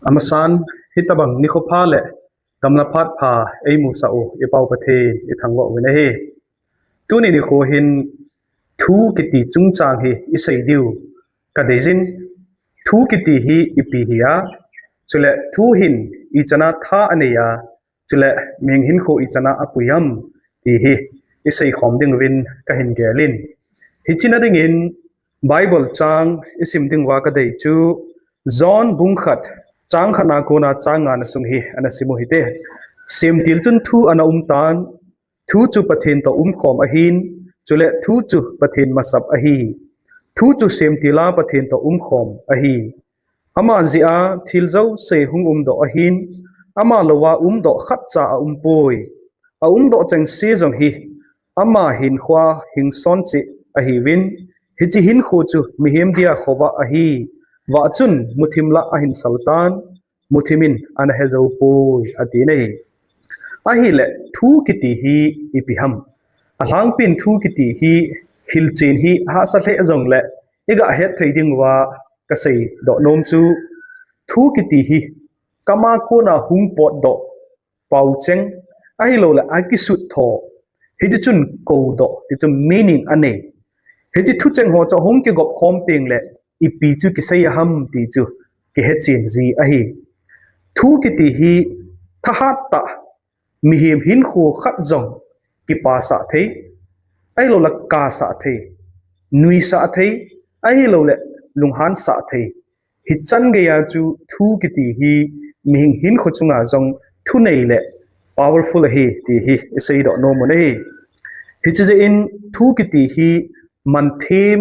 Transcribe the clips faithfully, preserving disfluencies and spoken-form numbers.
Amasan, hitabang nikho pha le gamla phat pha eimusah u i Pau Pathen ithangvah uvin ahi. Tuni nikho hin thu kiti chungchang hi isei diu kadeijin, thu kiti hi ipi hia, chule thu hin ichan a tha anei a, chule mihem hinkho ichan a apui ham ti hi isei khom dinguvin kahin gelin. Hiche na dingin Bible chang isim diuva kadei chu John bung khat chang khat na kona chang nga na sung hi ana simu hite. Semtil chun thu ana umtan, thu chu Pathen toh umkhom ahin, chule thu chu Pathen masap ahi. Thu chu semtil a Pathen toh umkhom ahi. Ama jeh a thil jouse hung umdoh ahin, ama louva umdoh khatcha aumpoi. Aumdoh chengse jong hi ama hinkhoa hing son cheh ahiuvin, hiche hinkho chu mihem dia khovah ahi. Vah chun muthim lah ahin saltan, muthim in ana hejou poi, ati ahi. Ahile thu kiti hi ipi ham? Alhangpin thu kiti hi hilchen hi hahsa lheh jongle iga hetthei diuva kaseidoh nom chu, thu kiti hi kam a kona hung potdoh, paocheng, ahiloule akisut tho, hiti chun koudoh, ti chu meaning anei. Hiche thucheng ho chu hung kigop khom tengle ipi chu kisei ham ti chu kihechen ji ahi. Thu kiti hi thahat tah, mihem hinkho khat jong kipasah thei, ahiloule kasah thei, nuisah thei, ahiloule lunghansah thei, hichan geiya chu thu kiti hi mihem hinkho chunga jong thunei le powerful ahi ti hi iseidoh nom u ahi. Hiche jeh in thu kiti hi manthem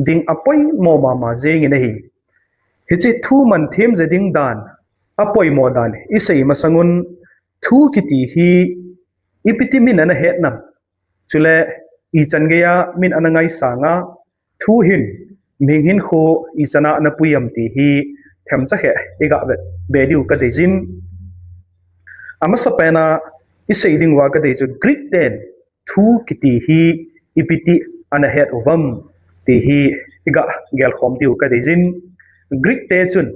ding apoimo mama jengin ahi. Hiche thu manthem je ding dan, apoimo dan isei masangun, thu kiti hi ipi ti min ana het nam, chule ichan geiya min ana ngaisang a, thu hin mihem hinkho ichan a ana pui ham ti hi themcha khat iga vet be diu kadeijin. Amasapen a isei diuva kadei chu Greek ten thu kiti hi ipi ti ana het uvam ti hi iga gelkhom diu kadeijin. Greek te chun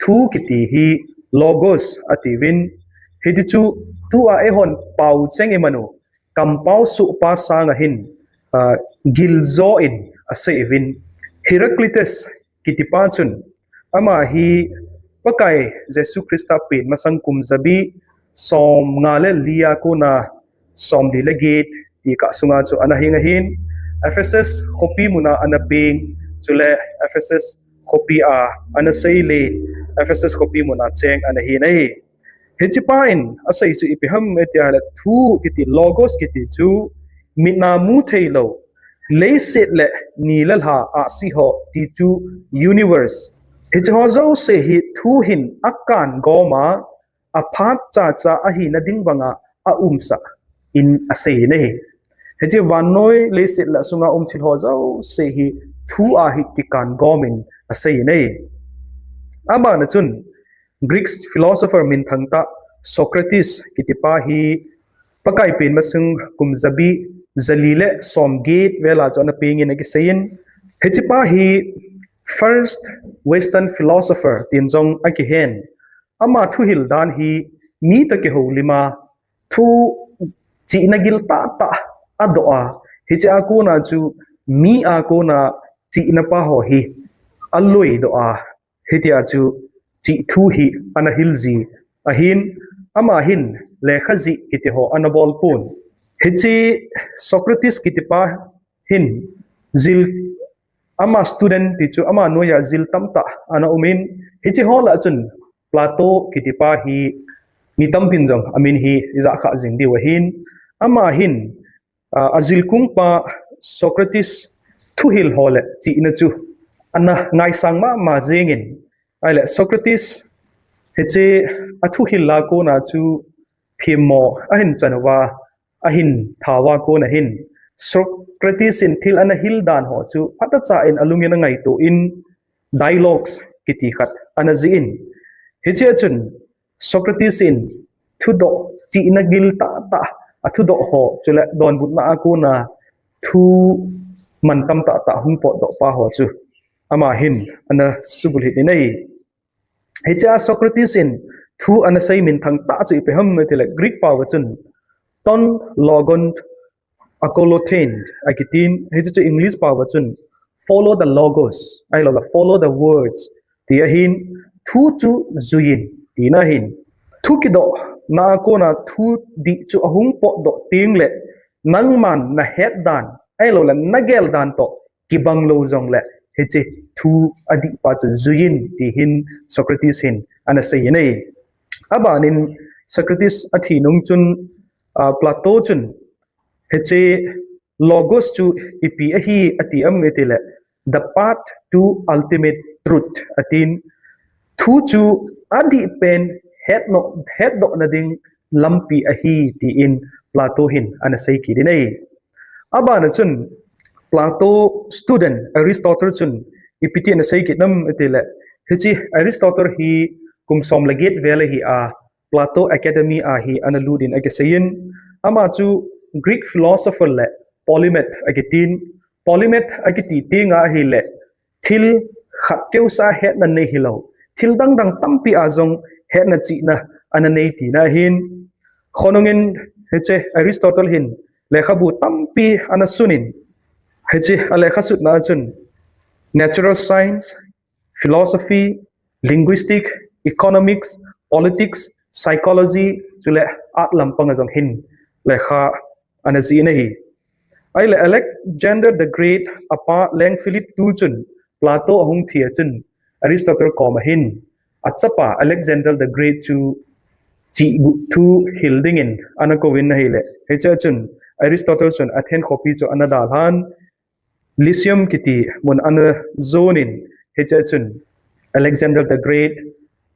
thu kiti hi logos atiuvin, hiti chu tua eihon paocheng imanu, kampao sohpa sanga hin, ah, giljo in asei uvin. Heraclitus kitipa chun, ama hi Pakai Jesu Christa pen masang kum jabi somnga le li a kona somli le get tikah sunga chu ana hing ahin, Ephesus khopi muna ana peng, chule Ephesus khopi a ana seile, Ephesus khopi muna cheng ana hin ahi. Hichepa in asei chu ipi ham itile, thu kiti, logos kiti chu mit a mu theilou, leiset le ni le lha, ahsi ho ti chu universe, hiche ho jouse hi thu hin akan gom a, aphat chacha ahina ding banga aumsah in asei ahi. Hiche vannoi leiset le asunga um thil ho jouse hi thu a hi kikan gom in asei ahi. Abana chun Greek philosopher minthang tah Socrates kitipa hi Pakai pen masang kum jabi jali le somget vel a chu ana peng in akisei in, hichepa hi first Western philosopher tin jong akihen. Ama thuhil dan hi mi toh kihoulim a, thu chihna gil tahtah adoh a, hiche a kona chu mi a kona chihna pa ho hi aloidoh a, hitia chu chih thu hi ana hil ji ahin, ama hin lekha jih kiti ho ana bol pon. Hiche Socrates kitipa hin jil, ama student ti chu ama noiya jil tamtah ana um in, hiche ho lah a chun Plato kitipa hi mi tampin jong amin hi ijah kha jing diu ahin, ama hin, ah, ajil kung pa Socrates thuhil ho le chihna chu ana ngaisang mama jeng in, ahile Socrates hiche athuhil a kona chu themmo ahin chan uva, ahin tha uva kona hin Socrates in thil ana hil dan ho chu phatechan alung in angaito in, dialogues kiti khat ana jih in, hiche a chun Socrates in thudoh, chihna gil tahtah athudoh ho, chule donbutna a kona thu mantam tahtah hung potdoh pa ho chu ama hin ana subulhit in ahi. Hichea Socrates in thu ana sei minthang tah chu ipi ham itile Greek pao a chun ton logon akoluthein akitin, hichu chu English pao a chun follow the logos, ahilouleh follow the words ti ahin, thu chu juiyin tina ahin. Thu kidohna a kona thu dih chu ahung potdoh tengle nangman nahet dan ahilouleh nagel dan toh kibang lou jongle hiche thu adihpa chu juiyin ti hin Socrates hin ana seiyin ahi. Abanin Socrates athi nung chun, ah, Plato chun hiche logos chu ipi ahi ati am itile the path to ultimate truth atin, thu chu adihpen hetdoh, hetdohna ding lampi ahi tin Plato hin ana seikit in ahi. Abana chun Plato student Aristotle chun ipi ti ana seikit nam itile, hiche Aristotle hi kum som le get vel ahi a, Plato Academy a hi ana lut in akiseiyin, ama chu Greek philosopher le polymath akitin, polymath akiti tenga ahile thil khat keusah hetna nei hilou, thil dangdang tampi a jong hetna chihna ana nei tina ahin. Khonungin hiche Aristotle hin lekhabu tampi ana sunin, hiche alekha sutna a chun natural science, philosophy, linguistic, economics, politics, psychology, chule art lampang a jong hin lekha ana jih in ahi. Ahile Alexander the Great apa Leng Philip two chun Plato ahung thi a chun Aristotle koma hin achapa Alexander the Great chu chihguh thu hil dingin ana kouvin ahile, hichea chun Aristotle chun Athens khopi chu ana dalhan, Lyceum kiti mun ana jonin, hichea chun Alexander the Great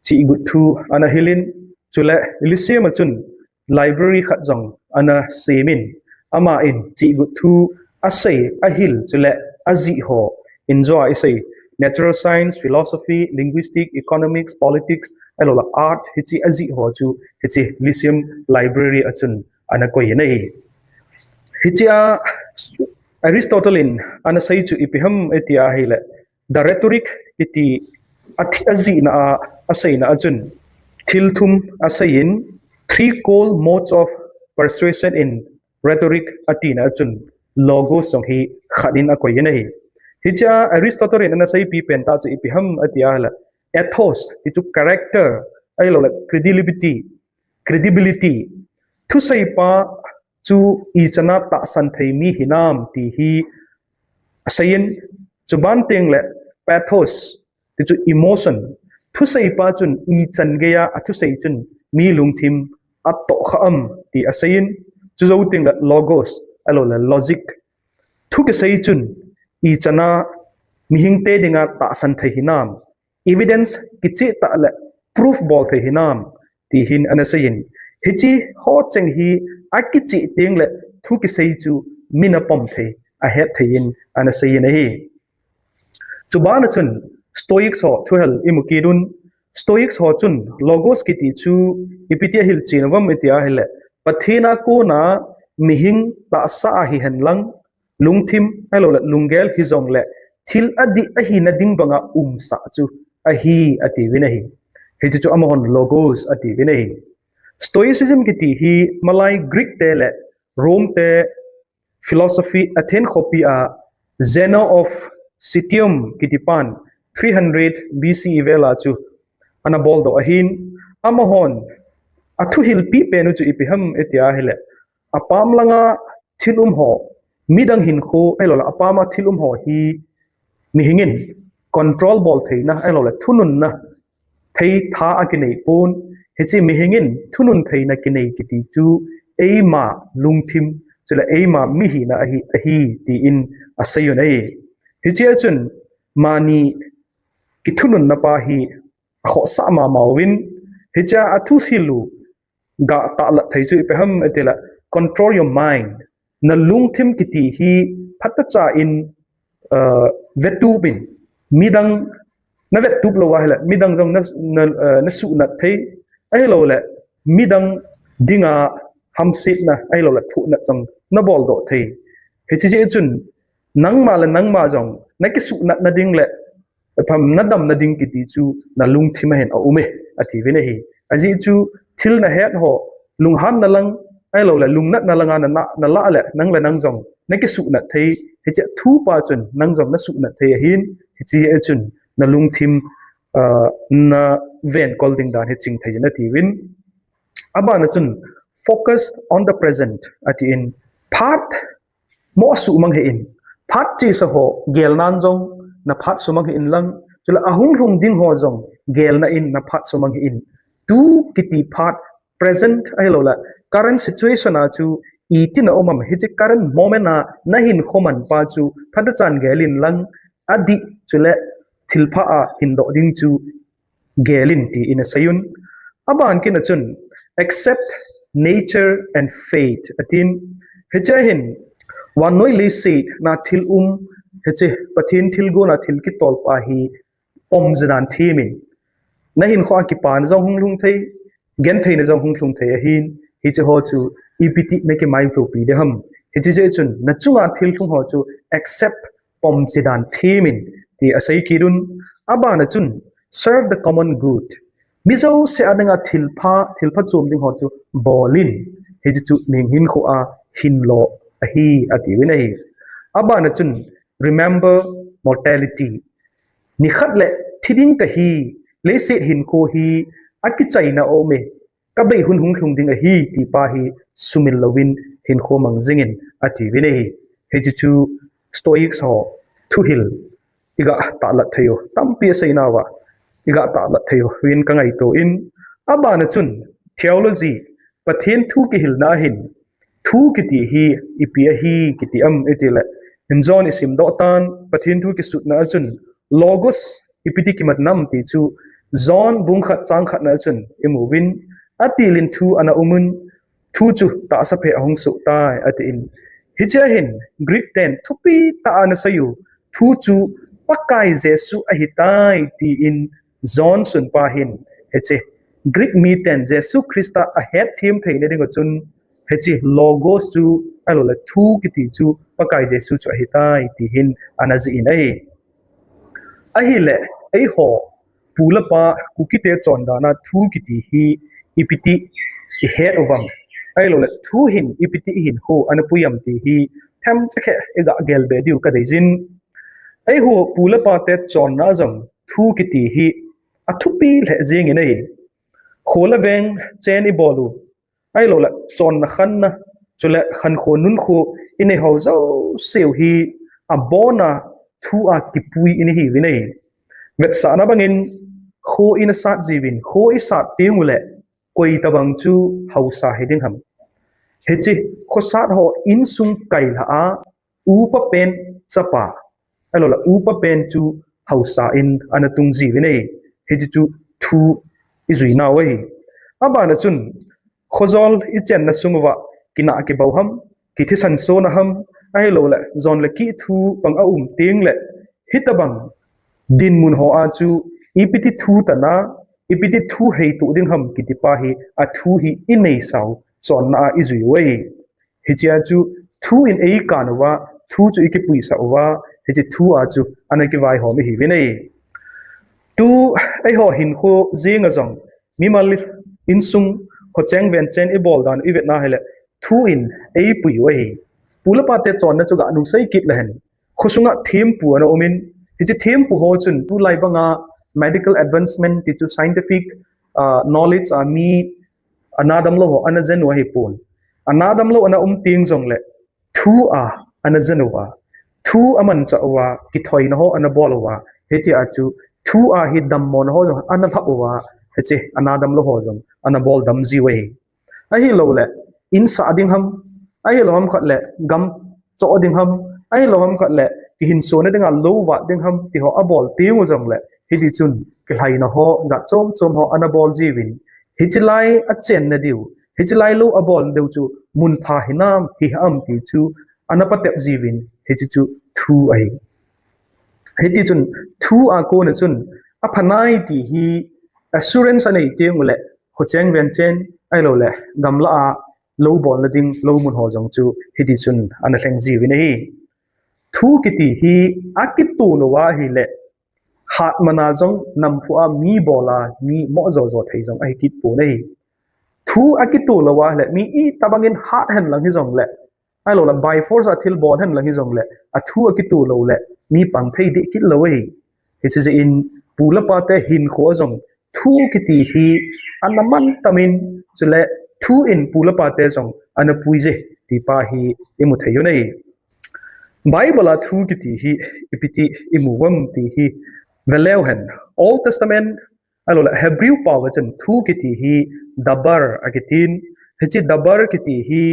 chihguh thu ana hilin, chule Lyceum a chun library khat jong ana semin, aman chihguh thu asei, ahil, chule ajih ho, injo a isei natural science, philosophy, linguistic, economics, politics, ahilouleh art, hiche ajih ho chu hiche Lyceum library a chun ana koiyin ahi. Hichea Aristotle in ana sei chu ipi ham iti ahile, the rhetoric iti athi-, ajihna a, aseina a chun thil thum aseiyin, three core modes of persuasion in rhetoric atina a chun logos jong hi khat in akoiyin ahi. Hichea Aristotle in ana seipi pen tah chu ipi ham ati ahile, ethos, hichu character, ahilouleh credibility, credibility. Thuseipa chu ichan a tahsan thei mi hinam ti hi aseiyin, chuban tengle pathos, hichu emotion. Thuseipa chun ichan geiya athusei chun mi lungthim atoh kha am ti aseiyin, chujou tengle logos, ahilouleh logic. Thu kisei chun ichan a mihingte dinga tahsan thei hinam, evidence kicheh tah le proof bol thei hinam ti hin ana seiyin. Hiche ho cheng hi akicheh tengle thu kisei chu min apom thei, ahet thei in ana seiyin ahi. Chubana chun Stoics ho thuhil imu kit un. Stoics ho chun logos kiti chu ipi ti ahilchen uvam iti ahile, Pathen a kona mihing tahsa ahi henlang, lungthim ahilouleh lunggel hijongle thil adih ahina ding banga umsah chu ahi atiuvin ahi. Hichu chu amahon logos atiuvin ahi. Stoicism kiti hi malai Greek te le Rome te philosophy Athens khopi a Zeno of Citium kitipan three hundred B C E vel a chu ana boldoh ahin, amahon athuhilpi pen u chu ipi ham iti ahile, apam langa thil um ho, midang hinkho ahilouleh apam a thil um ho hi mihingin control bol theina ahilouleh thununna thei tha akinei pon, hiche mihingin thunun theina kinei kiti chu eima lungthim, chule eima mihina ahi, ahi tin aseiyin ahi. Hichea chun mani kithununna pa hi akhohsah mama uvin, hichea athuhil u ga tahlat thei chu ipi ham itile, control your mind. Na lungthim kiti hi phatechan, uh, vettup in, midang na vettup lou ahile midang jong na, na, uh, na suhnat thei, ahilouleh midang dinga hamsetna ahilouleh thohnat jong na boldoh thei. Hiche jeh chun nangma le nangma jong na kisuhnatna ding le Pam, nadamna ding kiti chu nalungthim a hin aume, atiuvin ahi. Ajeh chu thil nahet ho, lunghanna lang, ahilouleh lungnatna langa na, na, nalah le, nang le nang jong nakisuhnat thei, hiche thu pa chun nang jong nasuhnat thei ahin, hiche a chun nalungthim, ah, navenkol ding dan hi chingthei in atiuvin. Abana chun, focus on the present, atin, phat mo sumang hih in. Phat chesa ho gelnan jong naphat sumang hih in lang, chule ahung lhung ding ho jong gelna in naphat sumang hih in. Tu kiti phat, present ahilouleh current situation a chu itin aum am, hiche current moment a nahinkho man pa chu phatechan gel in lang, adih chule thilpha a hindoh ding chu gel in tin aseiun. Aban kit a chun, accept nature and fate, atin. Hiche hin, vannoi leiset a thil um, hiche Pathen thilgon a thil kitol pa hi pom jeh dan them in. Nahinkho a kipana jong hung lhung thei, gentheina jong hung lhung thei ahin, hiche ho chu ipi ti nakimaitopi ding ham. Hiche jeh chun, nachunga thil lhung ho chu accept, pom jeh dan them in, ti asei kit un. Abana chun, serve the common good. Mi jouse a dinga thilpha, thilpha chom ding ho chu bol in. Hiche chu mihem hinkho a hinlo ahi, atiuvin ahi. Abana chun, remember mortality. Nikhat le thi ding kahi, leiset hinkho hi akichaina aume, kabei hun hung lhung ding ahi, ti pa hi sumil louvin hinkho mang jing in, atiuvin ahi. Hiche chu Stoics ho thuhil iga tahlat thei u, tampi aseinauva iga tahlat thei uvin kangaito in. Abana chun, theology, Pathen thu kihilna a hin, thu kiti hi ipi ahi kiti am itile, in John isimdoh tan, Pathen thu kisutna a chun, Logos ipi ti kimat nam ti chu John bung khat chang khat na a chun imuvin, atilin thu ana umun, thu chu tahsa phe ahung soh tai, atin. Hiche a hin Greek ten thupi tah a ana seiyu, thu chu Pakai Jesu ahitai, tin John sunpa hin, hiche Greek miten Jesu Christa ahetthem theina dinga chun, hiche Logos chu, ahilouleh thu kiti chu Pakai Jesu chu ahitai, ti hin ana jih in ahi. Ahile, eiho, pu le pa, Kukite chondana thu kiti hi ipi ti ihet uvam, ahilouleh thu hin ipi ti ihinkho ana pui am ti hi themcha khat iga gelbe diu kadei jin. Eiho, pu le pate chonna jong thu kiti hi athupi lheh jeng in ahi. Kho le veng chen ibol u, ahilouleh chonna khanna, chule khankho nunkho inei ho jouseu hi abona thu a kipui in ihiuvin ahi. Vetsahna bangin kho ina sat jiuvin, kho isat tenguleh koi tabang chu haosa hiding ham. Hiche khosat ho insung kailhah a, upa pen chapa, ahilouleh upa pen chu haosa in ana tung jiuvin ahi. Hiche chu thu ijuinau ahi. Abana chun, khojol ichenna sunguva kinah kibou ham, kithisan sona ham, ahilouleh jon le kih thu pang aum tengleh, hitobang dinmun ho a chu ipi ti thu tana, ipi ti thu heitoh ding ham kiti pa hi, athu hi ineisau chonna a ijui u ahi. Hichea chu thu in eikan uva, thu chu ikipuisah uva, hiche thu a chu ana kivaihom ihiuvin ahi. Tu eiho hinkho jenga jong, mimal insung, khocheng venchen ibol dan ivetna hile, thu in eipui u ahi. Pu le pate chonna chu ganung sei kit lehen, khosunga thempu ana umin, hiche thempu ho chun tulai banga medical advancement ti chu scientific, ah, knowledge a mi ana damlou ho ana jen u ahipon. Ana damlou ana um teng jongleh, thu a ana jen uva, thu amanchah uva, kithoina ho ana bol uva, hitia chu thu a hi dammona ho jong ana lhap uva, hiche ana damlou ho jong ana bol dam jiu ahi. Ahilouleh, in sah ding ham, ahilou ham khat le gam choh ding ham, ahilou ham khat le kihinsona dinga lou vat ding ham, ti ho abol teng u jongleh, hiti chun kilhaina ho jat chom chom ho ana bol jiuvin, hiche lai achenna diu, hiche lai lou abol diu chu munpha hinam, hiham ti chu ana patep jiuvin, hiche chu thu ahi. Hiti chun thu a kona chun aphanai ti hi assurance anei tenguleh, khocheng venchen, ahilouleh gamlah a lou bolna ding lou mun ho jong chu hiti chun ana lheng jiuvin ahi. Thu kiti hi akiton uva ahileh, hat mana jong namphu a mi bola mi mo jo jo thei jong ahi kit pon ahi. Thu akito lou a le mi itobang in hat hen lang hijongle, ahilou le by force a thil bol hen lang hijongle, athu akito lou le mi pang thei deh kit lou ahi. Hiche jeh in pu le pa te hinkho a jong thu kiti hi ana mantam in, chule thu in pu le pa te jong ana puije ti pa hi imu thei u ahi. Bible a thu kiti hi ipi ti imu uvem ti hi ve leu hen. Old Testament, ahilou le Hebrew pao a chun thu kiti hi dabar akitin, hiche dabar kiti hi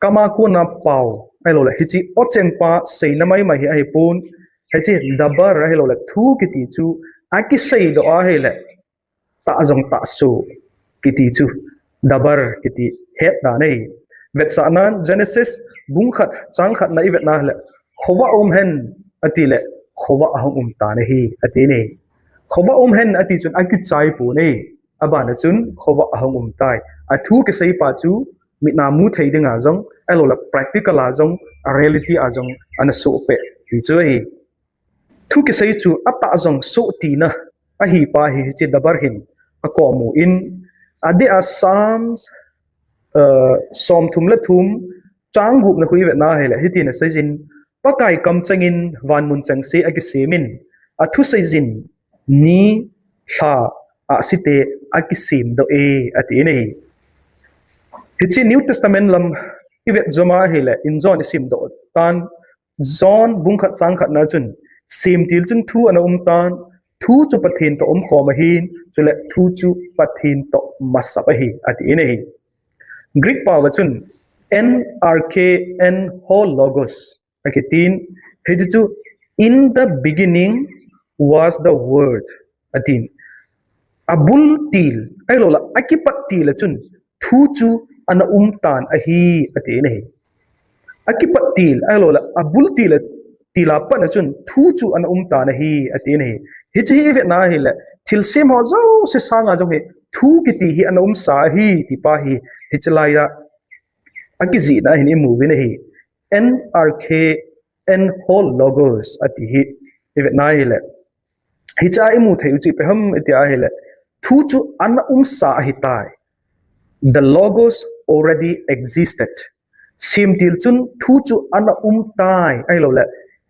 kama kona pao, ahilou le hiche ocheng pa seina maimai hi ahipon, hiche dabar ahilou le thu kiti chu akisei doh ahile, tah jong tahsoh kiti chu dabar kiti het dan ahi. Vetsahnan Genesis bung khat chang khat na ivet na le, khovah um hen ati le, khovah ahung um tan ahi ati ahi. Khovah um hen ati chun akichai pon ahi. Abana chun khovah ahung um tai. Athu kisei pa chu mit a mu thei dinga jong, ahilou le practical a jong, a reality a jong ana soh peh ti chu ahi. Thu kisei chu atah jong soh tina ahi pa hi hiche dabar hin akomu in, adeh a Psalms, uh, som thum le thum chang gup na khu ivet na ahile, hitin asei jin, Pakai kamcheng in van mun chengse akisem in, athusei jin ni lha ahsi te akisem doh e ati ahi. Hiche New Testament lam ivet jom ahile, in John isim doh tan, John bung khat chang khat na chun, semtil chun thu ana um tan, thu chu Pathen toh umkhom ahin, chule thu chu Pathen toh masap ahi ati ahi. Greek pao a chun, en arche en ho logos akitin, hiche chu, in the beginning was the word atin. Abul til, ahilou le akipat til a chun thu chu ana um tan ahi ati ahi. Akipat til, ahilou le abul til a, til a pat a chun thu chu ana um tan ahi ati ahi. Hiche hi ivet na ahile, thilsem ho jouse sanga jong hi thu kiti hi ana umsa ahi ti pa hi hiche lai a akijih na hin imu uvin ahi. En arche en ho logos ati hi ivet na ahile, hiche a imu thei u chu ipi ham iti ahile, thu chu ana umsa ahitai. The logos already existed. Semtil chun thu chu ana um tai, ahilou le,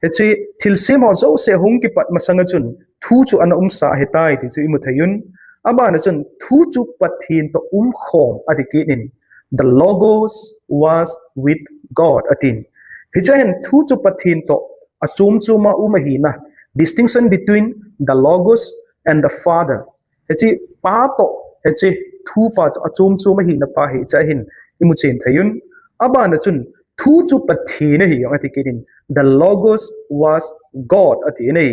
hiche thilsem ho jouse hung kipat masang a chun thu chu ana umsa ahitai ti chu imu thei un. Abana chun thu chu Pathen toh umkhom ati kit in, the logos was with God atin. Hiche a hin thu chu Pathen toh achom chom a um ahina, distinction between the logos and the Father. Hiche pa toh hiche thu pa chu achom chom ahina pa hi hiche a hin imu chen thei un. Abana chun thu chu Pathen ahi jong ati kit in, the logos was God ati ahi.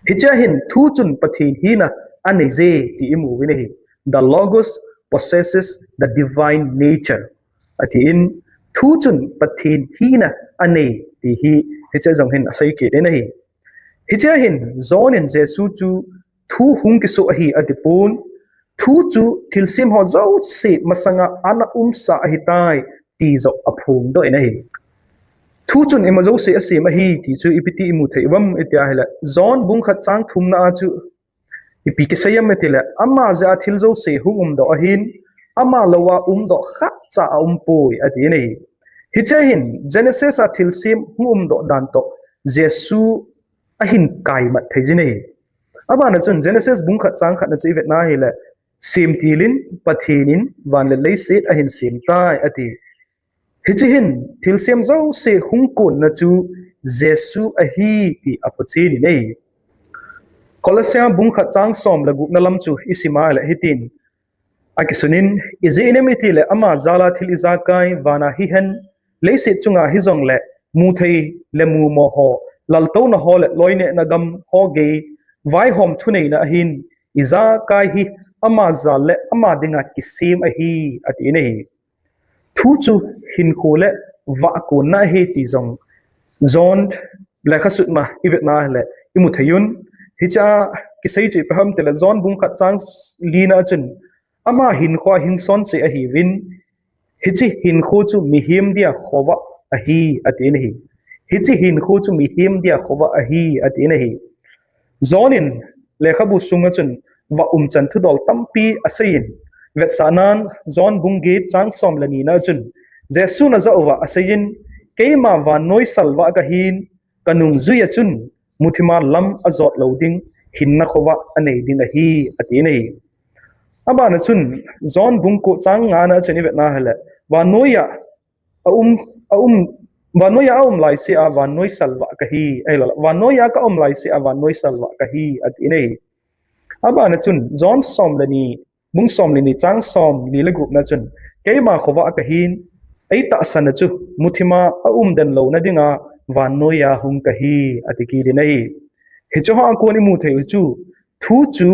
Hiche a hin thu chun Pathen hina anei je ti imu uvin ahi. The logos possesses the divine nature atin, thu chun Pathen hina anei ti hi hiche jong hin asei kit in ahi. Hiche a hin John in Jesu chu thu hung kisoh ahi ati pon, thu chu thilsem ho jouse masanga ana umsa ahitai ti joh aphong doh in ahi. Thu chun ima jouse asem ahi ti chu ipi ti imu thei uvem iti ahile, John bung khat chang thum na a chu ipi kisei em iti le, ama jeh a thil jouse hung umdoh ahin, ama lou a umdoh khatcha aumpoi ati ahi. Hiche a hin Genesis a thilsem hung umdoh dan toh Jesu ahin kaimat thei jin ahi. Abana chun Genesis bung khat chang khat na chu ivet na ahile, semtil in Pathen in van le leiset ahin sem tai ati. Hiche hin thilsem jouse hung konna chu Jesu ahi ti aphongin ahi. Colossia bung khat chang som le gup na lam chu isim a le hitin akisun in, ijeh inem iti le ama jal a thil ijakai van a hihen, leiset chunga hijongle, muthei le mumo ho, laltouna ho le loinehna gam ho gei, vaihom thuneina ahin, ijakai hi ama jal le ama dinga kisem ahi ati ahi. Thu chu hinkho le vah konna ahi ti jong John lekha sutna ivet na le imu thei un. Hiche a kisei chu ipi ham iti le John bung khat chang li na chun ama hinkho a hing son cheh ahiuvin, hiche hinkho chu mihem dia khovah ahi ati ahi. Hiche hinkho chu mihem dia khovah ahi ati ahi. John in lekhabu sunga chun va umchan thudol tampi aseiyin, vetsahnan John bung get chang som le ni na chun Jesu'n ajah uva aseiyin, keima vannoi salvah kahin, kanungjuiya chun muthima lam ajot lou ding, hinna khovah anei ding ahi, atin ahi. Abana chun John bung ko chang nga na chun ivetna hile, vannoiya aum, aum, vannoiya aum laisea vannoi salvah kahi, ahilouleh vannoiya kaum laisea vannoi salvah kahi, atin ahi. Abana chun John som le ni, bung som le ni chang som li le gup na chun, keima khovah kahin, eitahsan a chu muthima aum den louna dinga vannoiya hung kahi, ati kit in ahi. Hicheho a kon imu thei u chu, thu chu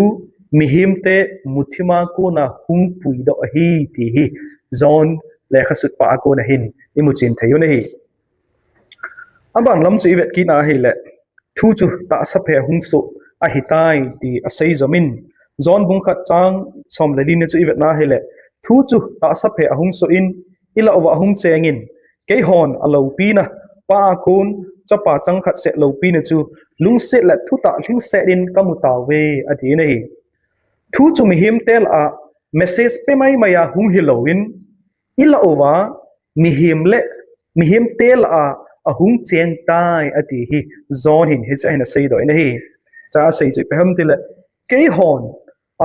mihemte muthima kona hung puidoh ahi ti hi John lekhasutpa a kona hin imu chen thei u ahi. Aban lam chu ivet kit na hile, thu chu tahsa phe ahung soh ahitai ti asei jomin, John bung khat chang som le li na chu ivetna hile, thu chu tahsa phe ahung soh in, ilah uva ahung chengin, keihon aloupina, Pa a kon Chapa changkhat seh loupina chu lungset le thutah lhingset in kamu tauve, atin ahi. Thu chu mihemte lah a message pe maimai a hung hilouvin, ilah uva mihem le mihemte lah a ahung cheng tai, ati hi John hin hichea hin aseidoh in ahi. Chua asei chu ipi ham tile, keihon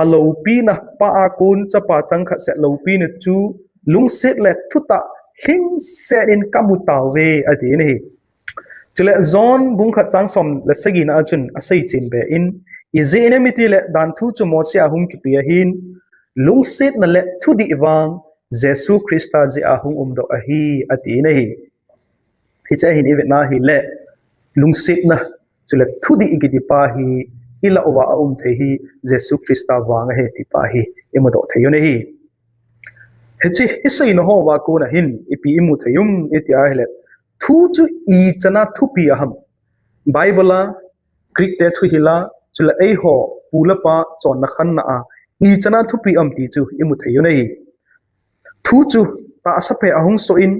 aloupina, Pa a kon Chapa changkhat seh loupina chu lungset le thutah lhingset in kamu tauve, atin ahi. Chule John bung khat chang som le sagi na a chun asei chen be in, ijeh inem itile danthu chu Mose a hung kipe ahin, lungsetna le thudih vang Jesu Christa jeh a hung umdoh ahi, atin ahi. Hichea hin ivetna hile, lungsetna chule thudih kiti pa hi ilah uva aum thei hi Jesu Christa vang ahi ti pa hi imudoh thei u ahi. Hiche iseina hoa kona hin ipi imu thei um iti ahile, thu chu ichan a thupi aham, Bible a, Greek te thuhil a, chule eiho pu le pa chonna khanna a ichan a thupi am ti chu imu thei u ahi. Thu chu tahsa phe ahung soh in,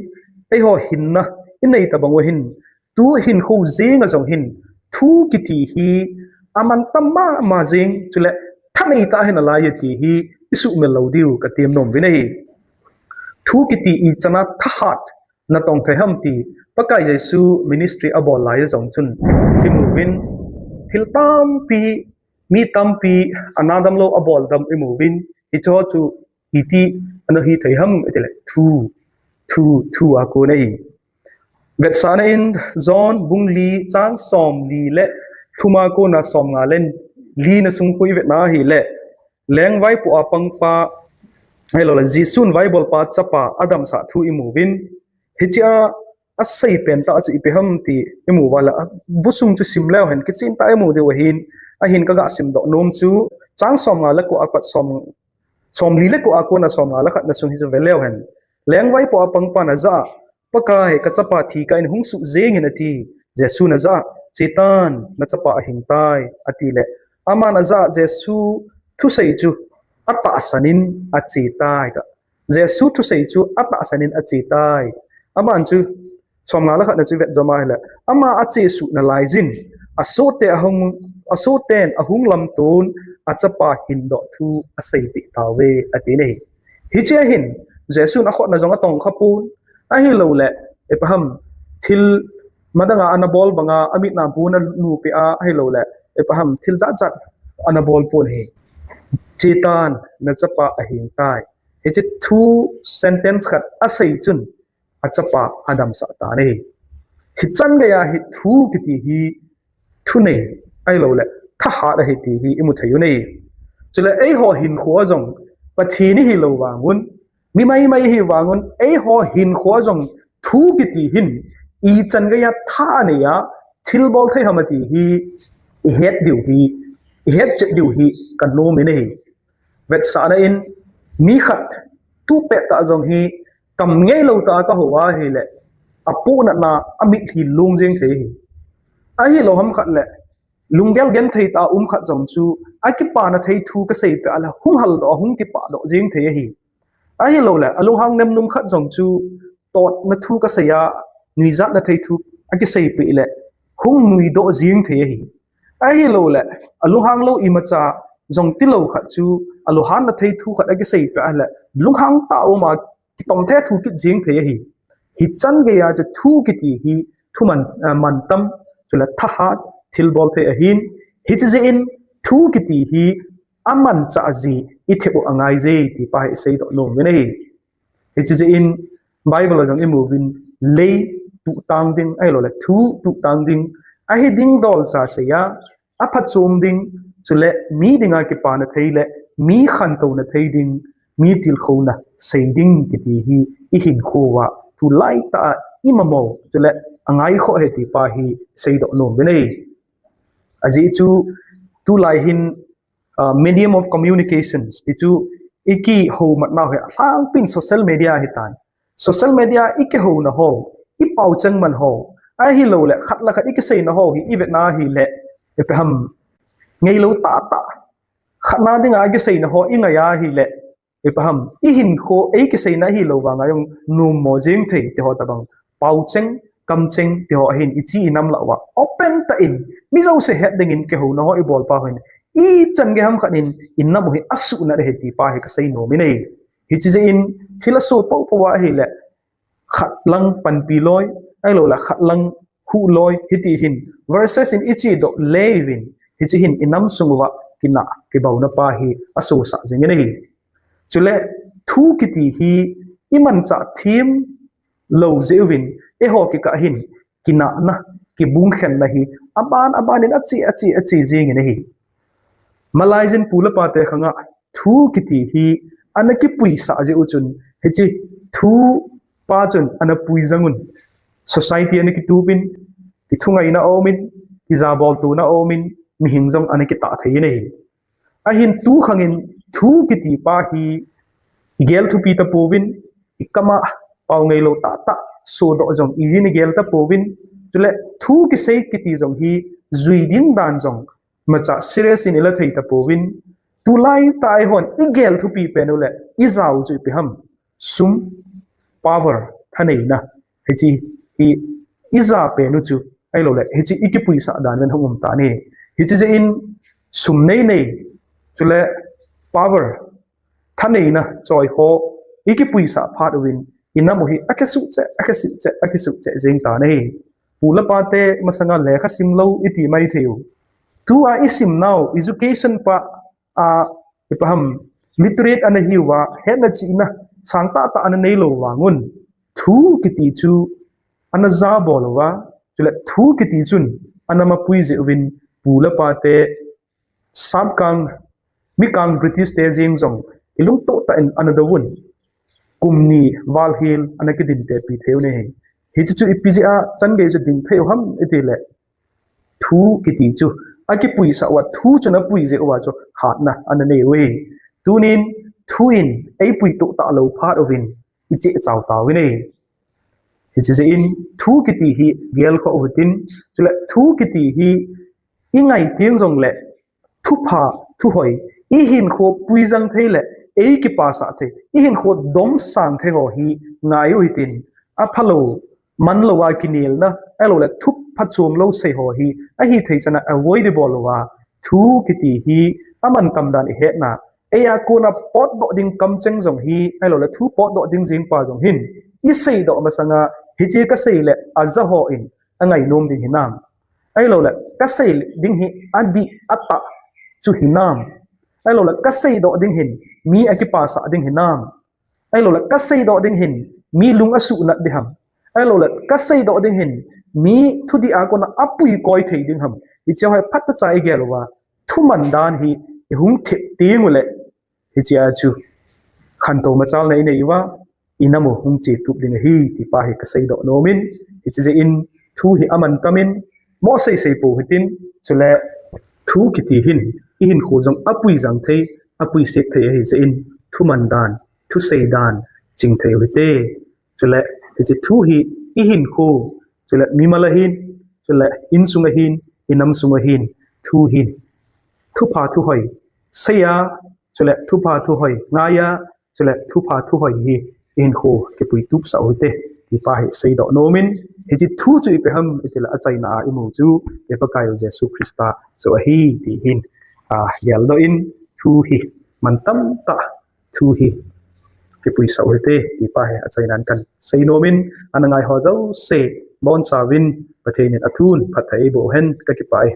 eiho hinna inei tabang u hin, tu hinkho jenga jong hin thu kiti hi amantam mama jeng, chule thanei tah ahi nalai e ti hi isuhmil lou diu katem nom uvin ahi. Thu kiti ichan a thahat natong thei ham ti, Pakai Jesu ministry abol laiya jong chun imu uvin, thil tampi, mi tampi ana damlou abol dam imu uvin, hicheho chu iti ana hi thei ham itile, thu, thu, thu a kon ahi. Vetsahna in John bung li chang som li le thum a kona som nga le li na sung khu ivetna hile, lengvaipo a pangpa, ahilouleh Jesun vaibolpa chapa adamsah thu imu uvin, hichea asei pentah chu ipi ham ti imu uva le, abusung chu sim leu hen kichen tah imu diu ahin, ahin kaga simdoh nom chu, chang som nga le ko a pat som, som li le ko a kona som nga le khat na sung hi chu ve leu hen. Lengvaipo a pangpan ajah a, Pakai, kachapa thi kah in hung suh jengin ati. Jesun ajah a, chetan, nachapa ahing tai, atile, aman ajah a Jesu thusei chu atahsan in ache tai ta. Jesu thusei chu atahsan in ache tai. Aban chu, som nga le khat na chu vet jom ahile, ama achesuh nalaiyin, asohte ahung, asohten ahung lamton, achapa hindoh thu aseipeh tauve, ati ahi. Hichea hin, Jesun akhutna jong atong khapon, ahilouleh, ipi ham, thil madanga ana bol banga, amit na bu ana nupeh a, ahilouleh, ipi ham, thil jatjat ana bol pon ahi. Chetan, nachapa ahing tai. Hiche thu sentence khat asei chun, achapa adamsah tan ahi. Hichan geiya hi thu kiti hi thunei, ahilouleh thahat ahi ti hi imu thei u ahi. Chule eiho hinkhoa jong Pathen ihilou vangun, mi maimai ihi vangun, eiho hinkhoa jong thu kiti hin ichan geiya tha aneiya thilbol thei ham ati hi ihet diu hi, ihet chet diu hi kanom in ahi. Vetsahna in, mi khat tupet tah jong hi kam ngeilou tah a kahou ahile, apohnatna a mitlhi long jeng thei ahi. Ahilou ham khat le, lunggel genthei tah a um khat jong chu, akipana thei thu kaseipeh a le, hung haldoh a hung kipahdoh jeng thei ahi. Ahilouleh, alunghang nemnum khat jong chu, totna thu kasei a, nuijatna thei thu akiseipeh le, hung nuidoh jeng thei ahi. Ahilouleh, alunghang lou imacha jong tilou khat chu, alunghang na thei thu khat akisei peh le, lunghang tah a um a kitom thei thu kit jing thei ahi. Hichan geiya chu thu kiti hi thuman, ah, mantam, chule thahat, thilbol thei ahin, hiche jeh in thu kiti hi amanchah ji i thep u angai je ti pa hi i seidoh nom uvin ahi. Hiche jeh in Bible a jong i mu uvin lei tuhtang ding, ahilouleh thu tuhtang ding, ahi ding dol sa seiya, aphachom ding, chule mi dinga kipana thei le mi khantouna thei ding, mi tilkhouna sei ding kiti hi i hinkho uva tulai tah a i mamo, chule angaikhoh e ti pa hi seidoh nom uvin ahi. Ajeh chu tulai hin, ah, medium of communications ti chu i kihoumatna u hi alhangpin social media ahitan. Social media i kihouna ho, i paocheng man ho, ahilouleh khat le khat i kiseina ho hi i vetna hile, ipi ham, ngeilou tahtah, khatna dinga kiseina ho i ngai ahile, ipi ham, i hinkho ei kiseina hilou vanga jong nommo jing thei ti ho tobang, paocheng, kamcheng ti ho ahin i chi i nam lah uva open tah in, mi jouse het dingin kihouna ho i bol pa ho hin, ichan gei ham khat in i nam u hi asuhnat ahi ti pa hi kasei nom in ahi. Hiche jeh in thil aso poupou ahile, khat lang panpi loi, ahilouleh khat lang huh loi, hiti hin verses in i chedoh le uvin, hiche hin i nam sung uva kinah kibaona pa hi asosah jing in ahi. Chule thu kiti hi i manchah them lou jeh uvin, eiho kikah hin kinahna, kibungkhenna hi aban aban in ache, ache, ache jing in ahi. Malai jin pu le pate khanga thu kiti hi ana kipuisah jeh u chun, hiche thu pa chun ana pui jeng un, society ana kitupin, kithungaina aumin, kijaboltouna aumin, mihem jong ana kitah thei in ahi. Ahin tukhangin thu kiti pa hi i gel thupi tapouvin, i kama pao ngeilou tahtah sodoh jong i jin i gel tapouvin, chule thu kisei kiti jong hi jui ding dan jong imacha serious in i la thei tapouvin, tulai tah a eihon i gel thupi pen u le i jao chu ipi ham, sum, power, thaneina, hiche hi i ja pen u chu, ahilouleh hiche i kipuisah dan ven hung um tan ahi. Hiche jeh in sum nei nei, chule power, thaneina choi ho i kipuisah phat uvin, i nam u hi akisuh cheh, akisuh cheh, akisuh cheh jing tan ahi. Pu le pate masanga lekha sim lou i ti mai thei u, tua i sim nau education pa a, ipi ham, literate ana hiuva, hetna chihna sang tahtah ana neilou vangun, thu kiti chu ana jabol uva, chule thu kiti chun ana mapui jeh uvin, pu le pate, sapkang, mikang British te jeng jong ilungtoh tah in ana douvun, kum ni val hel ana kidintepi thei u ahi. Hiche chu ipi jeh a chan gei chu ding thei u ham i tile, thu kiti chu akipuisah uva, thu chun apui jeh uva chu hatna ana nei u ahi. Tunin thu in eipuitoh talou phat uvin i chehchao tauvin ahi. Hiche jeh in thu kiti hi gelkhoh u hitin, chule thu kiti hi i ngai teng jongle thupha, thuhoi, i hinkho puijang thei le ei kipasah thei, i hinkho domsang thei ho hi ngai u hitin, aphalou manlouva kinelna, ahilouleh thu phachom lou sei ho hi ahithei chana avoid bol uva, thu kiti hi amantam dan i hetna, eia kona potdoh ding kamcheng jong hi, ahilouleh thu potdoh ding jeng pa jong hin, i seidoh masanga hiche kasei le aja hon angainom ding hinam, ahilouleh kasei ding hi adih atah chu hinam, ahilouleh kaseidoh ding hin mi akipasah ding hinam, ahilouleh kaseidoh ding hin mi lung asuhnat ding ham, ahilouleh kaseidoh ding hin mi thudih a kona apui koi thei ding ham, hiche ho hi phatechan i gel uva, thuman dan hi i hung thep teng ule, hichea chu khantou machalna i nei uva, i nam u hung chetup ding ahi ti pa hi kaseidoh nomin, hiche jeh in thu hi amantam in, mo seisei pou hitin, chule thu kiti hin i hinkho jong apuijang thei, apuisek thei ahi jeh in, thuman dan, thusei dan ching thei u hite. Chule hiche thu hi i hinkho, chule mimal ahin, chule insung ahin, i nam sung ahin, thu hin thupha thuhoi seiya, chule thupha thuhoi ngaiya, chule thupha thuhoi hi i hinkho kipui tupsah u hite. Tipa hi seidoh nomin, hiche thu chu ipi ham itile achaina a imu chu, i Pakaiyu Jesu Christa chu ahi, ti hin, a, geldoh in thu hi mantam tah thu hi kipuisah u hite, tipa hi achaina in kasei nomin, ana ngai ho jouse bonchauvin, Pathen in athun phatthei eiboh hen, kakipah e.